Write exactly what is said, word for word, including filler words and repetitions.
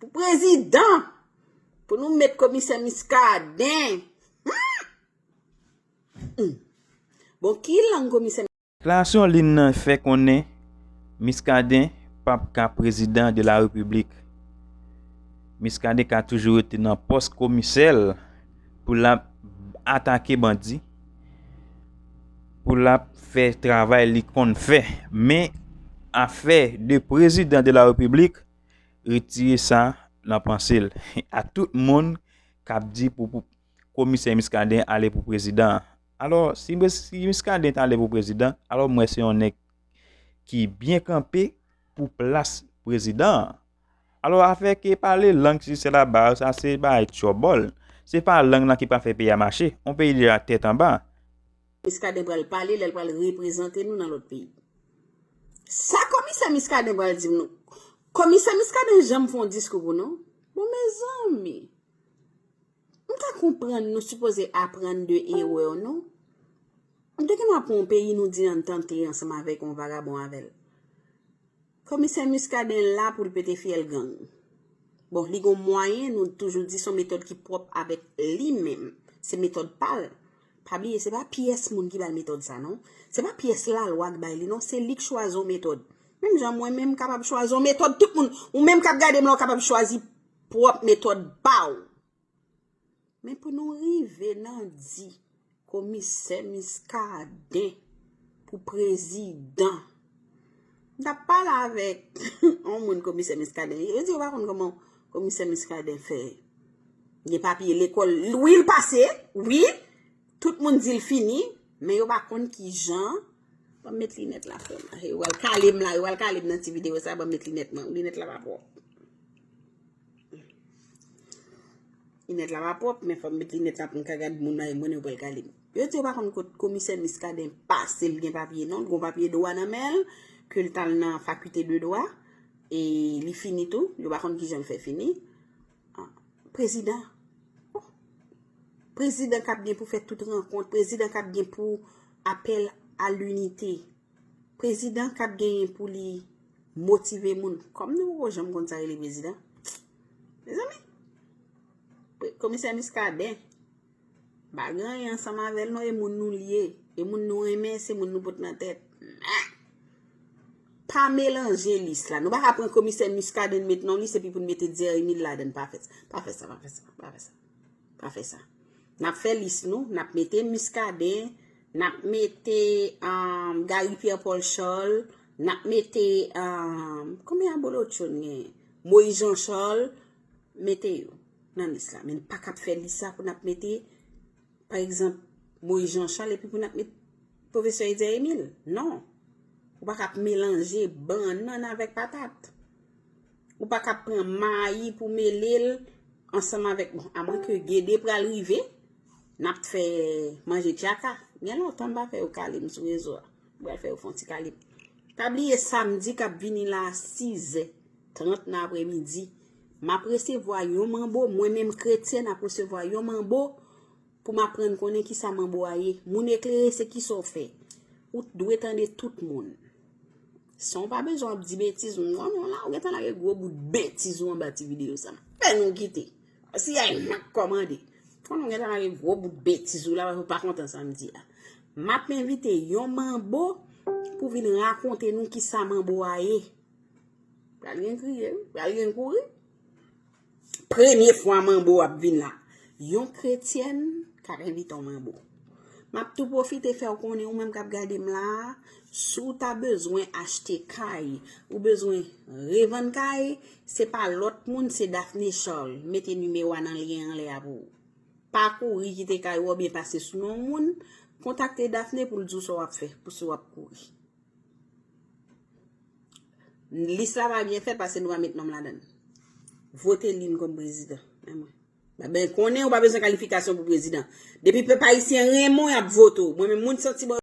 Pou prezidan, pou nou met komisè Miskaden. Hmm. Hmm. Bon, ki lang komisè Deklarasyon Lynn nan fè konnen Miskaden p ap ka prezidan de la repiblik. Miskaden ka toujou rete nan pòs komisè l pou l ap atake bandi, pou l ap fè travay li konn fè. Men afè de prezidan de la repiblik, retire sa nan panse l. A tout moun k ap di pou, pou komisè Miskaden ale pou prezidan. Alò, si, si Miskaden t ale pou prezidan, alò m wè se yon nèg ki byen kanpe pou plas prezidan an. Alò, afè ke pale lang sisi sela ba, sa se bagay tchòbòl. Se pa lang nan ki pral fè peyi a mache. Yon peyi deja tèt anba. Miskaden pral pale, lè l pral reprezante nou nan lòt peyi. Sa komisè Miskaden pral di nou? Komisè Miskaden janm fè yon diskou pou nou? Bon, mezanmi. M ka konprann nou sipoze aprann de erè nou. M te gen dwa pran yon peyi nou di n tante ansanm avèk yon vagabon avè l. Komisè Miskaden la pou l pete fyèl gang. Bon, li gon mwayen, nou toujou di se yon metòd ki pwòp avèk li menm. Se metòd pa l. Pa bliye, se pa pyès moun ki ba l metòd sa, non. Se pa pyès lalwa ki bay li, non. Se li k chwazi yon metòd. Menm jan mwen menm kapab chwazi yon metòd, tout moun, ou menm k ap gade m la, ou kapab chwazi pwòp metòd pa w. Men pou nou rive nan di komisè Miskaden pou prezidan, m t ap pale avèk yon moun komisè Miskaden. Yo di yo pa konn kòman komisè Miskaden fè gen papye lekòl. Wi, l pase, wi, tout moun di l fini, men yo pa konn kijan. Ban m met linèt la frè m. Yo pral kale m la, yo pral kale m nan ti videyo sa, ban m met linèt mwen. Linèt la pa pwòp. Linèt la pa pwòp, men fò m met linèt la pou m ka gad moun nan, e mwen yo pral kale m. Yo di yo pa konn kot komisè Miskaden pase, l gen papye non, l gon papye dwa nan men l, ke l t al nan fakilte de dwa, e li fini tou, yo pa konn kijan l fè fini. Ah, prezidan. Oh. Prezidan k ap gen pou fè tout rankont, prezidan k ap gen pou apèl a linite. Prezidan k ap genyen pou li motive moun. Kòm nou poko janm konn sa rele prezidan. Mezanmi, pre-, komisè Miskaden, pa gen anyen ansanm avè l non, e moun nou l ye. E moun nou renmen, se moun nou pot nan tèt. Men, pa melanje lis la. Nou pa ka pran komisè Miskaden met nan lis epi pou n mete Jerry Emile ladan l. Pa fè sa, pa fè sa, pa fè sa, pa fè sa. Pa fè sa. N ap fè lis nou, n ap mete Miskaden, n ap mete, um, Gary Pierre Paul Charles, n ap mete, um, konbyen abolotcho n gen? Moïse Jean Charles, mete yo nan lis la. Men n pa ka ap fè lis sa pou n ap mete, pa egzanp, Moïse Jean Charles epi pou n ap met pwofesè Etzer Emile. Non. Ou pa ka ap melanje bannann avèk patat. Ou pa ka ap pran mayi pou mele l ansanm avèk, bon, amwenke Gede pral rive, n ap fè manje tchaka. Gen lontan m pa fè yo kale m sou rezo a. M pral fè yo fè yon ti kale m. Pa bliye samdi k ap vini la a sizè trant nan apremidi, m ap resevwa yon manbo, mwen menm kretyen ap resevwa yon manbo pou m aprann konnen kisa manbo a ye. Moun eklere se kisa w fè. Ou dwe tande tout moun. San w pa bezwen ap di betiz, m konnen w la, ou gentan lage gwo bout betiz ou anba ti videyo sa. Fè nou kite. Si ay m ap kòmande. Konnen w gentan lage gwo bout betiz ou la, ou pa kontan sa m di a. M ap envite yon manbo pou vin rakonte nou kisa manbo a ye. Pral gen kriye, wi. Pral gen kouri. Premye fwa manbo ap vin la. Yon kretyèn k ap envite yon manbo. M ap tou pwofite fè w konnen ou menm k ap gade m la a, si w ta bezwen achte kay, ou bezwen revann kay, se pa lòt moun, se Daphné Charles. Mete nimewo a nan lyen anlè a pou ou. Pa kouri kite kay ou oubyen pase sou non moun, kontakte Daphné pou l di w sa w ap fè, pou si w ap kouri. Lis la pa byen fèt paske nou pa met non m ladan l. Vote Lynn kòm prezidan. Men mwen. Ben, konnen ou pa bezwen kalifikasyon pou prezidan. Depi pèp ayisyen renmen w, y ap vote w. Mwen menm, moun santi bò